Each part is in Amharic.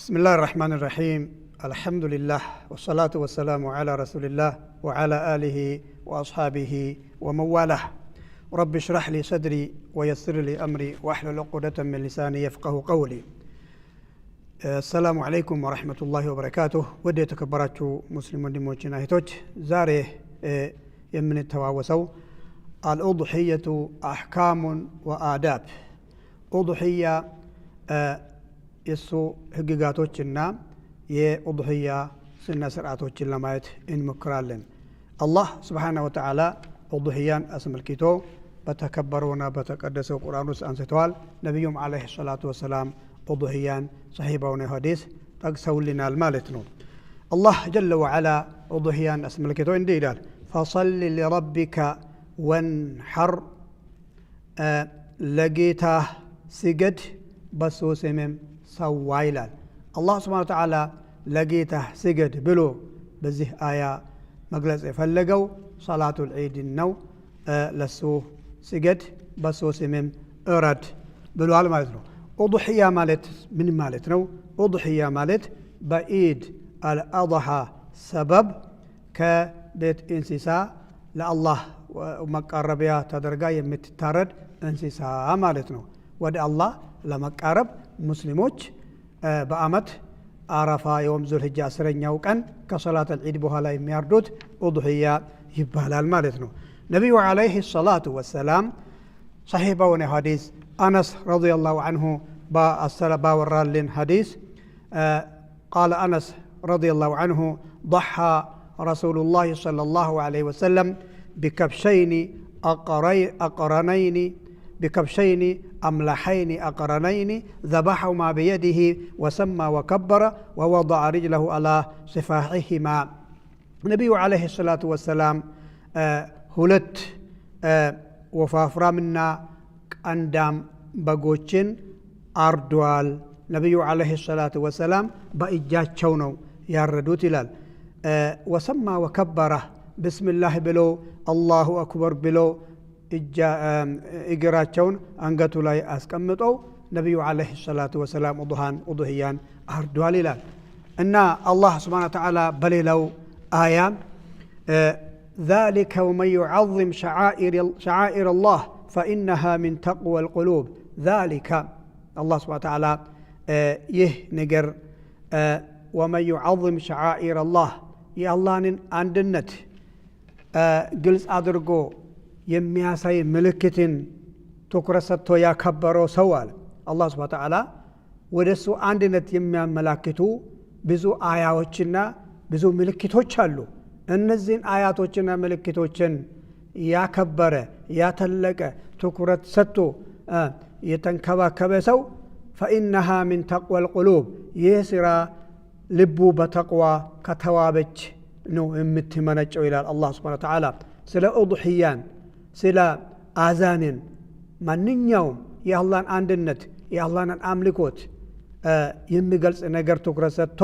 بسم الله الرحمن الرحيم، الحمد لله والصلاة والسلام على رسول الله وعلى آله وأصحابه ومن والاه. رب اشرح لي صدري ويسر لي أمري واحلل عقدة من لساني يفقه قولي. السلام عليكم ورحمة الله وبركاته። ውድ የተከበራችሁ ሙስሊም ወንድሞችና እህቶች፣ ዛሬ የምንተዋወሰው الأضحية أحكام وآداب፣ ኡድሕያ የእሱ ህግጋቶችና የኡድሕያ ስነ ስርዓቶችን ለማየት እንሞክራለን። አላህ سبحانه وتعالى ኡድሕያን አስመልክቶ በተከበረውና በተቀደሰው ቁርአን ውስጥ አንስተዋል። ነቢዩም عليه الصلاة والسلام ኡድሕያን ሰሒህ በሆነ ሐዲስ ጠቅሰውልናል ማለት ነው። አላህ جل وعلا ኡድሕያን አስመልክቶ እንዲህ ይላል፣ فصل لربك وانحر፣ ለጌታህ ስገድ በሱ ስምም ሰዋ ይላል። አላህ سبحانه وتعالى ለጌታህ ስገድ ብሎ በዚህ አያ መግለጽ የፈለገው ሰላቱል ዒድን ነው። ለሱ ስገድ በሱ ስምም እረድ ብሏል ማለት ነው። ኡድሕያ ማለት ምን ማለት ነው? ኡድሕያ ማለት በኢድ አልአድሓ ሰበብ ከቤት እንስሳ ለአላህ መቃረቢያ ተደርጋ የምትታረድ እንስሳ ማለት ነው። ወደ አላህ ለመቃረብ ሙስሊሞች በአመት አረፋ يوم ذو الحجة 10ኛው ቀን ከሰላት አልዒድ በኋላ የሚያርዱት ኡድሕያ ይባላል ማለት ነው። ነቢዩ عليه الصلاة والسلام ሰሒህ በሆነ ሐዲስ አነስ رضي الله عنه ባወራልን ሐዲስ፣ قال أنس رضي الله عنه ضحى رسول الله صلى الله عليه وسلم بكبشين أقرنين، بكبشين أملحين أقرنين، ذبحهما بيده وسمى وكبر ووضع رجله على صفاحهما። ነቢዩ عليه الصلاة والسلام ሁለት ወፋፍራምና ቀንዳም በጎችን አርዷል። ነቢዩ عليه الصلاة والسلام በእጃቸው ነው ያረዱት ይላል። وسمى وكبر፣ ብስሚላህ ብሎ الله أكبر ብሎ እግራቸውን አንገቱ ላይ አስቀምጠው ነቢዩ عليه الصلاة والسلام ኡድህያን አርዷል ይላል። እና አላህ سبحانه وتعالى በሌላው አያ ذلك ومن يعظم شعائر الله فإنها من تقوى القلوب። ذلك አላህ سبحانه وتعالى ይህ ነገር ومن يعظم شعائر الله የአላህን አንድነት ግልጽ አድርጎ የሚያሳይ ምልክትን ትኩረት ሰጥቶ ያከበረው ሰው አለ አላህ سبحانه وتعالى። ወደ እሱ አንድነት የሚያመላክቱ ብዙ አያዎችና ብዙ ምልክቶች አሉ። እነዚህን አያቶችና ምልክቶችን ያከበረ፣ ያተለቀ፣ ትኩረት ሰጥቶ የተንከባከበ ሰው فإنها من تقوى القلوب፣ ይህ ስራ ልቡ በተቅዋ ከተዋበች ነው የምትመነጨው ይላል አላህ سبحانه وتعالى። ስለ ኡድሕያን፣ ስለ አዛንን፣ ማንኛውም የአላህን አንድነት፣ የአላህን አምልኮት የሚገልጽ ነገር ትኩረት ሰጥቶ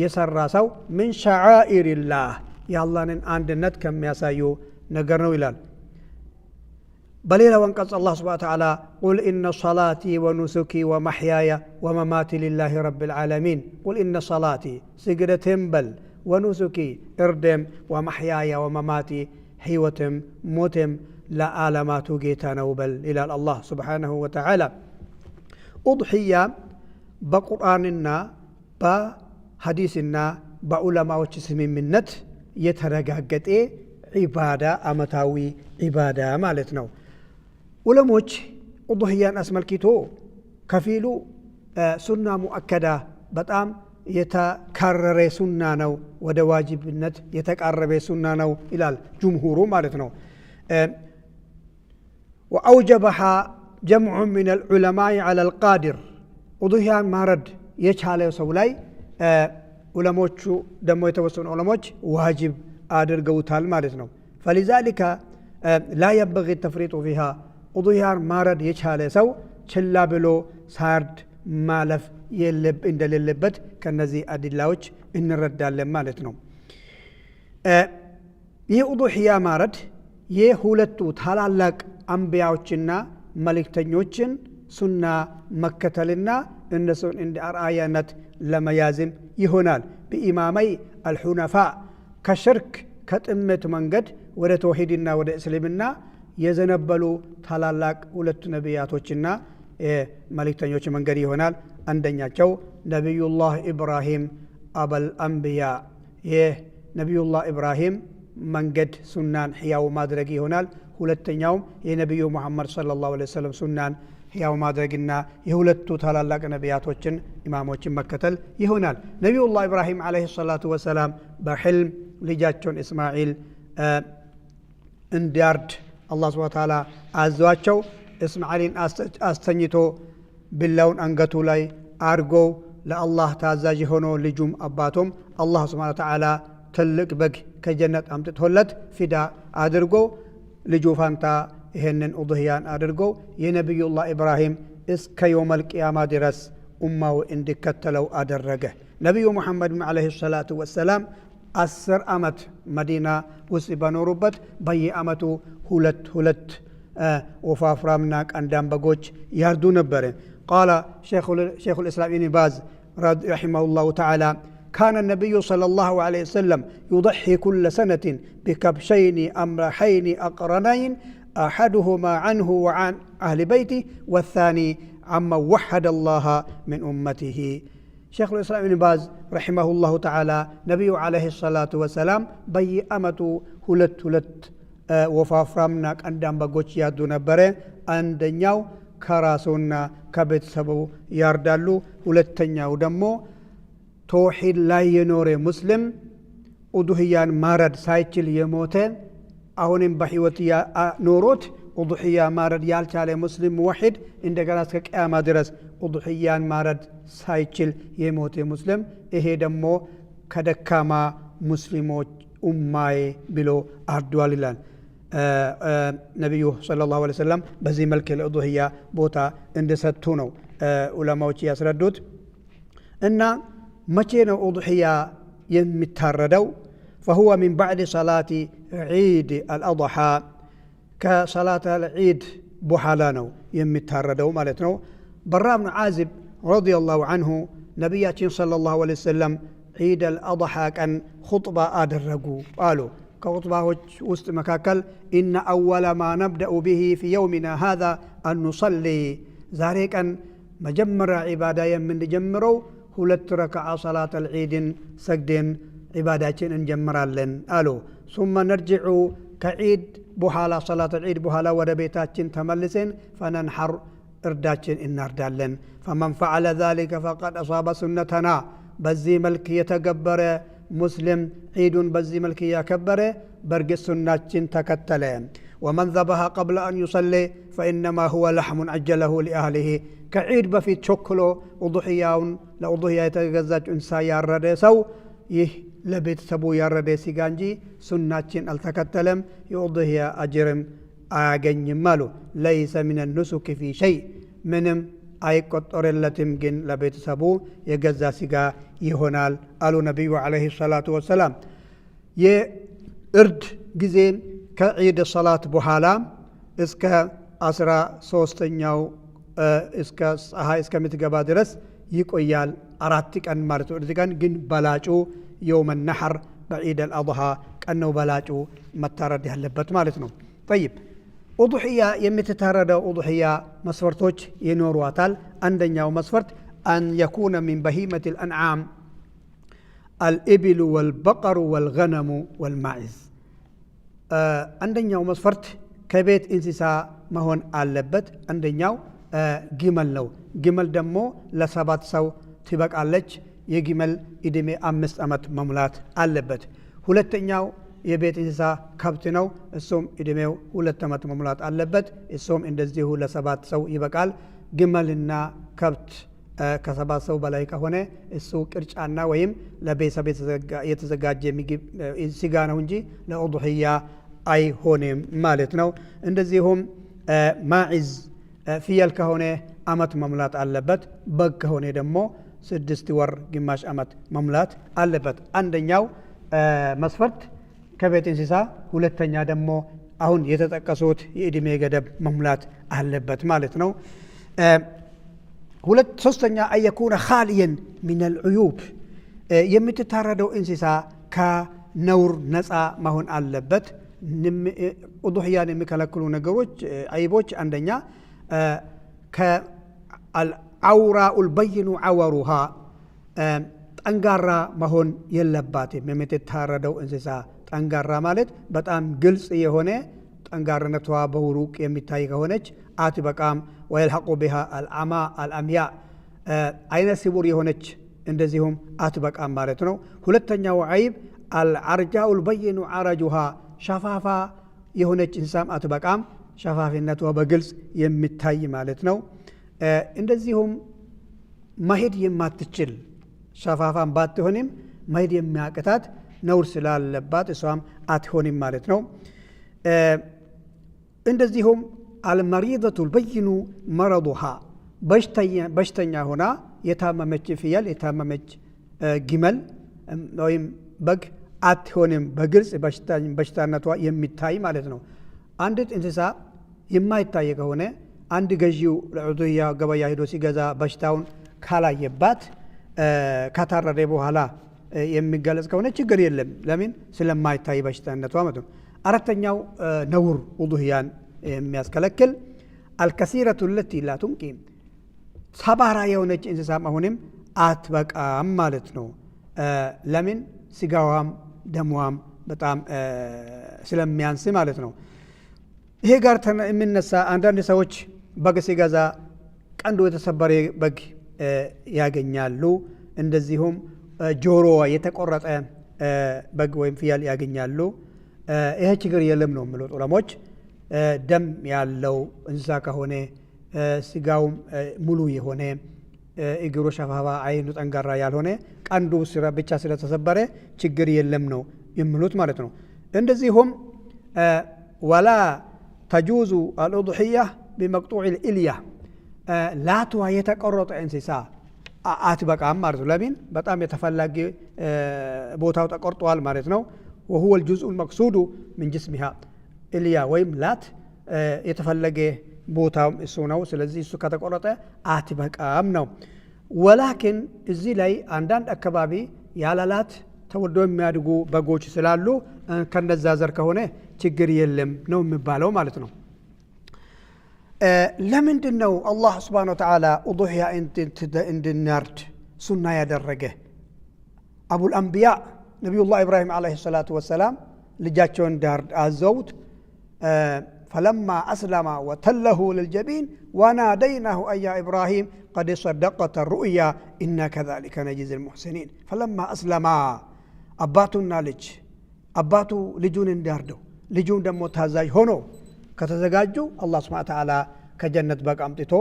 የሰራ ሰው من شعائر الله፣ የአላህንን አንድነት ከሚያሳዩ ነገር ነው ይላል። በሌላው አንቀጽ አላህ سبحانه وتعالى قل إن صلاتي ونسكي ومحياي ومماتي لله رب العالمين። قل إن صلاتي ስግደቴም በል፣ ونسكي እርዴም፣ ومحياي ومماتي ሕይወትም ሞቴም ለዓለማቱ ጌታ ነው በል ይላል አላህ سبحانه وتعالى። ኡድሕያ በቁርአንና በሐዲስና በዑለማዎች ስምምነት የተረጋገጠ ዒባዳ፣ አመታዊ ዒባዳ ማለት ነው። ዑለሞች ኡድሕያን አስመልክቶ ከፊሉ سنة مؤكدة፣ በጣም የተካረረ ሱና ነው፣ ወደ ዋጅብነት የተቃረበ ሱና ነው ይላል ጅምሁሩ ማለት ነው። وأوجبها جمع من العلماء على القادر፣ ኡድሕያን ማረድ የቻለ ሰው ላይ ዑለሞቹ ደግሞ የተወሰኑ ዑለሞች ዋጅብ አድርገውታል ማለት ነው። فلذلك لا ينبغي التفريط فيها፣ ኡድሕያን ማረድ የቻለ ሰው ችላ ብሎ ሳያርድ ማለፍ እንደሌለበት ከነዚህ አዲላዎች እንረዳለን ማለት ነው። ይህ ኡዱሕያ ማረድ የሁለቱ ታላላቅ አንቢያዎችና መልእክተኞችን ሱና መከተልና እነሱን እንደ አርአያነት ለመያዝም ይሆናል። بإمامي الحنفاء ከሽርክ ከጥመት መንገድ ወደ ተውሂድና ወደ እስልምና የዘነበሉ ታላላቅ ሁለቱ ነቢያቶችና መልእክተኞች መንገድ ይሆናል። አንደኛቸው ነቢዩላህ ኢብራሂም أبا الأنبياء፣ ይህ ነቢዩላህ ኢብራሂም መንገድ ሱናን ሕያው ማድረግ ይሆናል። ሁለተኛውም የነቢዩ ሙሐመድ صلى الله عليه وسلم ሱናን ሕያው ማድረግና የሁለቱ ታላላቅ ነቢያቶችን ኢማሞችን መከተል ይሆናል። ነቢዩላህ ኢብራሂም عليه الصلاة والسلام በሕልም ልጃቸውን እስማዒል እንዲያርድ አላህ سبحانه وتعالى አዟቸው እስማዒልን አስተኝቶ ቢላውን አንገቱ ላይ አድርጎ ለአላህ ታዛዥ ሆኖ ልጁም አባቱም አላህ سبحانه وتعالى ትልቅ በግ ከጀነት አምጥቶለት ፊዳ አድርጎ ልጁ ፋንታ ይሄንን ኡድህያን አድርጎ የነቢዩላህ ኢብራሂም እስከ يوم القيامة ድረስ ኡማው እንዲከተለው አደረገ። ነቢዩ ሙሐመድም عليه الصلاة والسلام 10 ዓመት መዲና ውስጥ በኖሩበት በየዓመቱ ሁለት ሁለት ወፋፍራምና ቀንዳም በጎች ያርዱ ነበር። قال شيخ الإسلام ኢብን ባዝ رحمه الله تعالى كان النبي صلى الله عليه وسلم يضحي كل سنة بكبشين أملحين أقرنين أحدهما عنه وعن أهل بيته والثاني عمن وحد الله من أمته። ሸይኹል ኢስላም ኢብን ባዝ رحمه الله تعالى ነቢዩ عليه الصلاة والسلام በየዓመቱ ሁለት ሁለት ወፋፍራምና ቀንዳም በጎች ያርዱ ነበረ። አንደኛው ከራሱና ከቤተሰቡ ያርዳሉ። ሁለተኛው ደግሞ ተውሂድ ላይ የኖረ ሙስሊም ኡዱህያን ማረድ ሳይችል የሞተ አሁንም በህይወት ኖሮት ኡዱህያ ማረድ ያልቻለ ሙስሊም ሙወሒድ እንደገና እስከ ቅያማ ድረስ ኡዱህያን ማረድ ሳይችል የሞተ ሙስሊም ይሄ ደግሞ ከደካማ ሙስሊሞች ኡማዬ ብሎ አርዷል ይላል። ነቢዩ صلى الله عليه وسلم በዚህ መልክ ለኡዱህያ ቦታ እንደሰጡ ነው ዑለማዎች ያስረዱት። እና መቼ ነው ኡዱህያ የሚታረደው? فهو من بعد صلاة عيد الأضحى ከሰላት አልዒድ በኋላ ነው የሚታረደው ማለት ነው። በራ ብኑ ዓዚብ رضي الله عنه ነቢያችን صلى الله عليه وسلم ዒድ አልአድሓ ቀን ኹጥባ አደረጉ አሉ። ከኹጥባዎች ውስጥ መካከል إن أول ما نبدأ به في يومنا هذا أن نصلي፣ ዛሬ ቀን መጀመሪያ ዒባዳ የምንጀምረው 2 ረክዓ ሰላት አልዒድን ሰግደን ዒባዳችን እንጀምራለን አሉ። ثم نرجع ከዒድ በኋላ ሰላት አልዒድ በኋላ ወደ ቤታችን ተመልሰን فننحر እርዳችን እናርዳለን። فمن فعل ذلك فقد أصاب سنتنا፣ በዚህ መልክ የተገበረ ሙስሊም ዒዱን በዚህ መልክ ያከበረ በእርግጥ ሱናችን ተከተለ። ومن ذبح قبل أن يصلي فإنما هو لحم عجله لأهله፣ ከዒድ በፊት ቸኩሎ ኡዱሕያውን ለኡዱሕያ የተገዛች እንስሳ ያረደ ሰው ይህ ለቤተሰቡ ያረደ ስጋ እንጂ ሱናችን አልተከተለም፣ የኡዱሕያ አጅርም አያገኝም አሉ። ليس من النسك في شيء፣ ምንም አይቆጠርለትም፣ ግን ለቤተሰቡ የገዛ ስጋ ይሆናል አሉ ነቢዩ عليه الصلاة والسلام። የእርድ ጊዜ ከዒድ ሰላት በኋላ እስከ 13ኛው እስከ ፀሐይ እስከምትገባ ድረስ ይቆያል። 4 ቀን ማለት ነው። እርድ ቀን ግን በላጩ የውመ ነሐር በዒድ አልአድሃ ቀን ነው በላጩ መታረድ ያለበት ማለት ነው። ጠይብ ኡዱሕያ የምትታረደው ኡዱሕያ መስፈርቶች ይኖሯታል። አንደኛው መስፈርት أن يكون من بهيمة الأنعام الإبل والبقر والغنم والماعز። አንደኛው መስፈርት ከቤት እንስሳ መሆን አለበት። አንደኛው ግመል ነው። ግመል ደግሞ ለሰባት ሰው ትበቃለች። የግመል እድሜ 5 ዓመት መሙላት አለበት። ሁለተኛው የቤት እንስሳ ከብት ነው። እሱም እድሜው 2 ዓመት መሙላት አለበት። እሱም እንደዚሁ ለሰባት ሰው ይበቃል። ግመልና ከብት ከሰባት ሰው በላይ ከሆነ እሱ ቅርጫና ወይም ለቤተሰብ የተዘጋጀ ምግብ ስጋ ነው እንጂ ለኡድሂያ አይሆንም ማለት ነው። እንደዚሁም ማዒዝ ፍየል ከሆነ አመት መሙላት አለበት። በግ ከሆነ ደግሞ 6 ወር ግማሽ አመት መሙላት አለበት። አንደኛው መስፈርት ከቤት እንስሳ፣ ሁለተኛ ደግሞ አሁን የተጠቀሱት የእድሜ ገደብ መሙላት አለበት ማለት ነው። ሁለት ሶስተኛ أن يكون خاليا من العيوب፣ የምትታረደው እንስሳ ከነውር ነፃ መሆን አለበት። ኡዱሕያን የሚከለክሉ ነገሮች አይቦች፣ አንደኛ العوراء البين عورها፣ ጠንጋራ መሆን የለባትም። የምትታረደው እንስሳ ጠንጋራ ማለት በጣም ግልጽ የሆነ ጠንጋርነቷ በሩቅ የሚታይ ከሆነች አትበቃም። ويلحق بها العمى العمياء፣ አይነ ስውር የሆነች እንደዚሁም አትበቃም ማለት ነው። ሁለተኛው አይብ العرجاء البين عرجها፣ ሸፋፋ የሆነች እንስሳም አትበቃም። ሸፋፊነቷ በግልጽ የሚታይ ማለት ነው። እንደዚሁም መሄድ የማትችል ሸፋፋን ባትሆንም መሄድ የሚያቅታት ነውር ስላለባት እሷም አትሆንም ማለት ነው። እንደዚሁም المريضة البين مرضها፣ በሽተኛ ሆና የታመመች ፍየል፣ የታመመች ግመል ወይም በግ አትሆንም። በግልጽ በሽታነቷ የሚታይ ማለት ነው። አንዲት እንስሳ የማይታይ ከሆነ አንድ ገዢው ለዑድያ ገበያ ሄዶ ሲገዛ በሽታውን ካላየባት ከታረደ በኋላ የሚገለጽ ከሆነ ችግር የለም። ለምን? ስለማይታይ በሽታነቷ ማለት ነው። አራተኛው ነውር ኡዱህያን የሚያስከለክል الكسيرة التي لا تنقي፣ ሰባራ የሆነች እንስሳ አሁንም አትበቃም ማለት ነው። ለምን? ስጋዋም ደሟም በጣም ስለሚያንስ ማለት ነው። ይሄ ጋር የሚነሳ አንዳንድ ሰዎች በግ ሲገዛ ቀንዱ የተሰበረ በግ ያገኛሉ። እንደዚሁም ጆሮዋ የተቆረጠ በግ ወይም ፍየል ያገኛሉ። ይሄ ችግር የለም ነው የሚሉት ዑለሞች። ደም ያለው እንስሳ ከሆነ፣ ስጋውም ሙሉ የሆነ፣ እግሩ ሸፋፋ፣ አይኑ ጠንካራ ያልሆነ፣ ቀንዱ ብቻ ስለተሰበረ ችግር የለም ነው የሚሉት ማለት ነው። እንደዚሁም ولا تجوز الأضحية بمقطوع الإلية፣ ላትዋ የተቆረጠ እንስሳ አትበቃም ማለት ነው። ለምን? በጣም የተፈላጊ ቦታው ተቆርጧል ማለት ነው። وهو الجزء المقصود من جسمها፣ إلية ወይም ላት የተፈለገ ቦታው እሱ ነው። ስለዚህ እሱ ከተቆረጠ አትበቃም ነው። ولكن እዚህ ላይ አንዳንድ አካባቢ ያለላት ተወልዶ የሚያድጉ በጎች ስላሉ ከነዛ ዘር ከሆነ ችግር የለም ነው የሚባለው ማለት ነው። ለምንድን ነው አላህ سبحانه وتعالى ኡዱሕያ እንድናርድ ሱና ያደረገ? أبو الأنبياء ነቢዩላህ ኢብራሂም عليه الصلاة والسلام ልጃቸውን እንዲያርድ አዘውት فلما أسلما وتله للجبين وناديناه أن يا إبراهيم قد صدقت الرؤيا إنا كذلك نجزي المحسنين። فلما أسلما አባቱና ልጅ፣ አባቱ ልጁን እንዲያርደው ልጁም ደግሞ ታዛዥ ሆኖ ከተዘጋጁ አላህ سبحانه وتعالى ከጀነት በግ አምጥቶ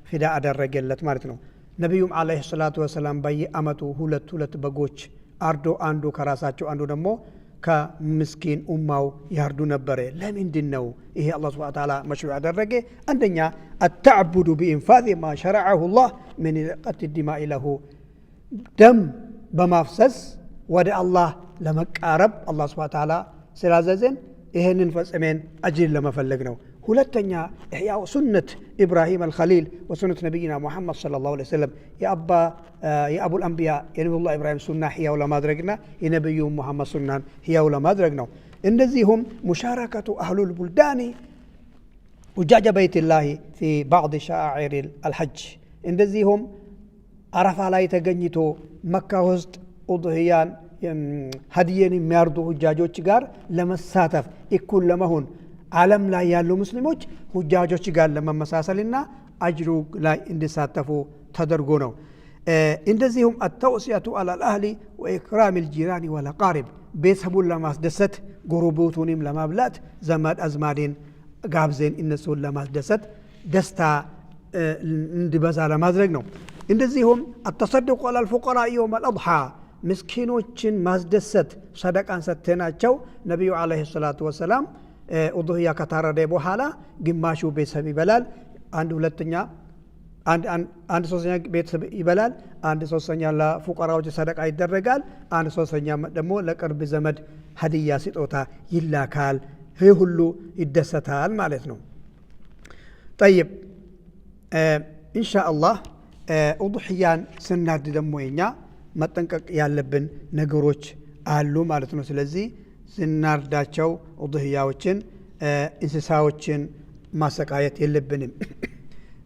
ፊዳ አደረገለት ማለት ነው። ነቢዩም عليه الصلاة والسلام በየአመቱ ሁለት ሁለት በጎች አርዶ አንዱ ከራሳቸው አንዱ ደግሞ ከምስኪን ኡማው ያርዱ ነበረ። ለምንድን ነው ይሄ አላህ سبحانه وتعالى مشروع ያደረገ? አንደኛ التعبد بإنفاذ ما شرعه الله من إراقة الدماء له፣ ደም በማፍሰስ ወደ አላህ ለመቃረብ አላህ سبحانه وتعالى ስላዘዘን ይህንን ፈጽሜን አጅር ለመፈለግ ነው። ሁለተኛ إحياء سنة إبراهيم الخليل وسنة نبينا محمد صلى الله عليه وسلم፣ የ أبو الأنبياء የነቢዩላህ ኢብራሂም ሱና ሕያው ለማድረግና የነቢዩ ሙሐመድ ሱናን ሕያው ለማድረግ ነው። እንደዚሁም مشاركة أهل البلدان حجاج بيت الله في بعض شعائر الحج፣ እንደዚሁም አረፋ ላይ ተገኝቶ መካ ውስጥ ኡድህያን ሀዲየን የሚያርዱ ሁጃጆች ጋር ለመሳተፍ እኩል ለመሆን ዓለም ላይ ያሉ ሙስሊሞች ሁጃጆች ጋር ለመመሳሰልና አጅሩ ላይ እንዲሳተፉ ተደርጎ ነው። እንደዚሁም التوسعة على الأهل وإكرام الجيران والأقارب፣ ቤተሰቡን ለማስደሰት ጎረቤቱንም ለማብላት ዘመድ አዝማዴን ጋብዘን እነሱን ለማስደሰት ደስታ እንዲበዛ ለማድረግ ነው። እንደዚሁም التصدق على الفقراء يوم الأضحى፣ ምስኪኖችን ማስደሰት ሰደቃን ሰጥተናቸው ነቢዩ عليه الصلاة والسلام ኡዱህያ ከታረደ በኋላ ግማሹ ቤተሰብ ይበላል፣ አንድ ሁለተኛ አንድ ሶስተኛ ቤተሰብ ይበላል፣ አንድ ሶስተኛ ለፉቀራዎች ሰደቃ ይደረጋል፣ አንድ ሶስተኛ ደግሞ ለቅርብ ዘመድ ሀዲያ ስጦታ ይላካል። ይህ ሁሉ ይደሰታል ማለት ነው። طيب። ኢንሻ አላህ ኡድሕያን ስናርድ ደግሞ የኛ መጠንቀቅ ያለብን ነገሮች አሉ ማለት ነው። ስለዚህ ስናርዳቸው ኡድሕያዎችን እንስሳዎችን ማሰቃየት የለብንም።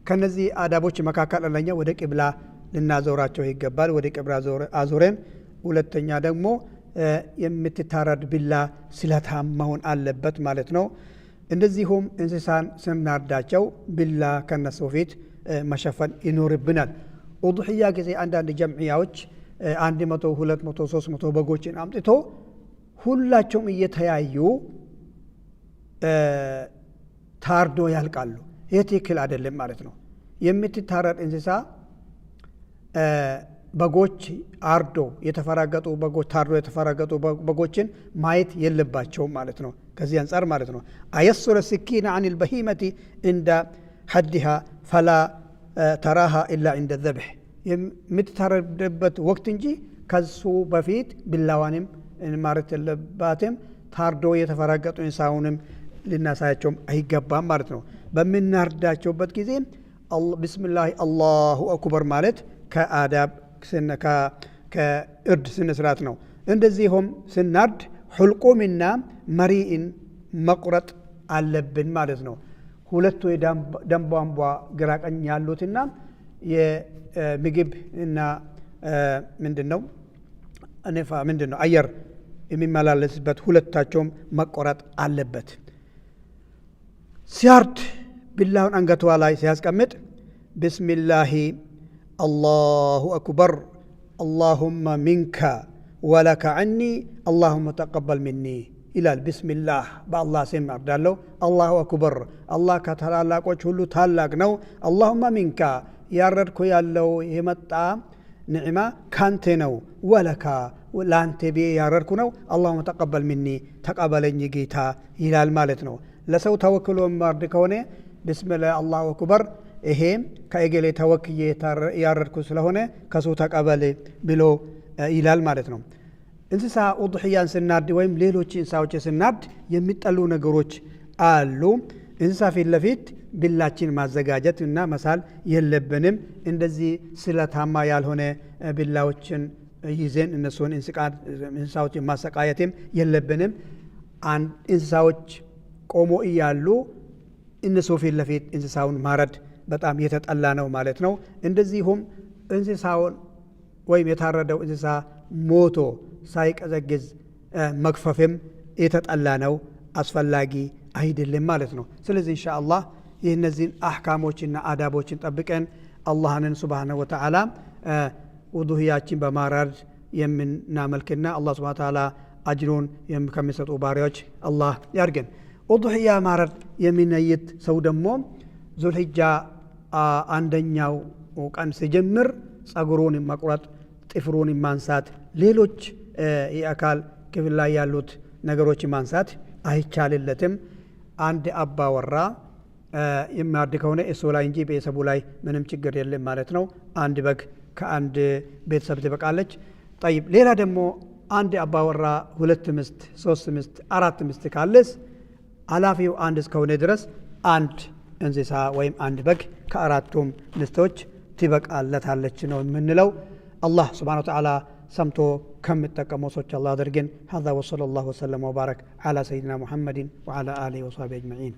ከነዚህ አዳቦች መካከል አንደኛ ወደ ቂብላ ልናዞራቸው ይገባል። ወደ ቂብላ አዞረን፣ ሁለተኛ ደግሞ የምትታረድ ቢላ ስለታም መሆን አለበት ማለት ነው። እንደዚሁም እንስሳን ስናርዳቸው ቢላ ከነሱ ፊት መሸፈን ይኖርብናል። ኡድሕያ ጊዜ አንዳንድ ጀምዕያዎች 100፣ 200፣ 300 በጎችን አምጥቶ ሁላቸውም እየተያዩ ታርዶ ያልቃሉ። ይህ ትክክል አይደለም ማለት ነው። የምትታረድ እንስሳ በጎች አርዶ የተፈራገጡ በጎች ታርዶ የተፈራገጡ በጎችን ማየት የለባቸውም ማለት ነው። ከዚህ አንጻር ማለት ነው أيسر السكين عن البهيمة عند حدها فلا تراها إلا عند الذبح የምትታረድበት ወቅት እንጂ ከሱ በፊት ቢላዋንም ማረት የለባትም። ታርዶ የተፈራገጡ እንስሳውንም ልናሳያቸውም አይገባም ማለት ነው። በምናርዳቸውበት ጊዜ بسم الله الله أكبر ማለት ከአዳብ ከእርድ ስነ ስርዓት ነው። እንደዚሁም ስናርድ ሑልቁምና መሪኢን መቁረጥ አለብን ማለት ነው። ሁለቱ የደም ቧንቧ ግራ ቀኝ ያሉትና የምግብ እና ምንድን ነው ምንድን ነው አየር የሚመላለስበት ሁለታቸውም መቆረጥ አለበት። ሲያርድ ቢላውን አንገቷ ላይ ሲያስቀምጥ بسم الله الله أكبر اللهم منك ولك عني اللهم تقبل مني ይላል። بسم الله በአላህ ስም አርዳለሁ። الله أكبر አላህ ከታላላቆች ሁሉ ታላቅ ነው። اللهم منك ያረድኩ ያለው የመጣ ኒዕማ ካንተ ነው። ولك ለአንተ ብዬ ያረድኩ ነው። اللهم تقبل مني ተቀበለኝ ጌታ ይላል ማለት ነው። ለሰው ተወክሎ ማርድ ከሆነ بسم الله الله أكبر ይሄ ከእገሌ ተወክዬ ያረድኩ ስለሆነ ከሱ ተቀበል ብሎ ይላል ማለት ነው። እንስሳ ኡድሕያን ስናርድ ወይም ሌሎች እንስሳዎች ስናርድ የሚጠሉ ነገሮች አሉ። እንስሳ ፊት ለፊት ቢላችን ማዘጋጀት እና መሳል የለብንም። እንደዚህ ስለታማ ያልሆነ ቢላዎችን ይዘን እነሱን እንስሳዎችን ማሰቃየትም የለብንም። እንስሳዎች ቆሞ እያሉ እነሱ ፊት ለፊት እንስሳውን ማረድ በጣም የተጠላ ነው ማለት ነው። እንደዚሁም እንስሳውን ወይም የታረደው እንስሳ ሞቶ ሳይቀዘግዝ መግፈፍም የተጠላ ነው፣ አስፈላጊ አይደለም ማለት ነው። ስለዚህ ኢንሻ አላህ ይህ እነዚህን አሕካሞችና አዳቦችን ጠብቀን አላህንን ሱብሓነሁ ወተዓላ ውዱህያችን በማራድ የምናመልክና አላህ ሱብሓነሁ ወተዓላ አጅሩን ከሚሰጡ ባሪያዎች አላህ ያድርገን። ኡድሕያ ማረድ የሚነይት ሰው ደግሞ ዙልሂጃ አንደኛው ቀን ሲጀምር ጸጉሩን መቁረጥ፣ ጥፍሩን ማንሳት፣ ሌሎች የአካል ክፍል ላይ ያሉት ነገሮች ማንሳት አይቻልለትም። አንድ አባወራ የሚያርድ ከሆነ እሱ ላይ እንጂ ቤተሰቡ ላይ ምንም ችግር የለም ማለት ነው። አንድ በግ ከአንድ ቤተሰብ ትበቃለች። ጠይብ ሌላ ደግሞ አንድ አባወራ ሁለት ሚስት፣ ሶስት ሚስት፣ አራት ሚስት ካለስ ኃላፊው አንድ እስከሆነ ድረስ አንድ እንስሳ ወይም አንድ በግ ከአራቱም ሚስቶች ትበቃለታለች ነው የምንለው። አላህ ስብሓነ ወተዓላ ሰምቶ ከሚጠቀመው ሰዎች አላህ አድርገን። ሀዛ ወሰለላሁ ወሰለም ወባረክ ዓላ ሰይዲና ሙሐመድን ወዓላ አሊሂ ወሰሕቢሂ አጅመዒን።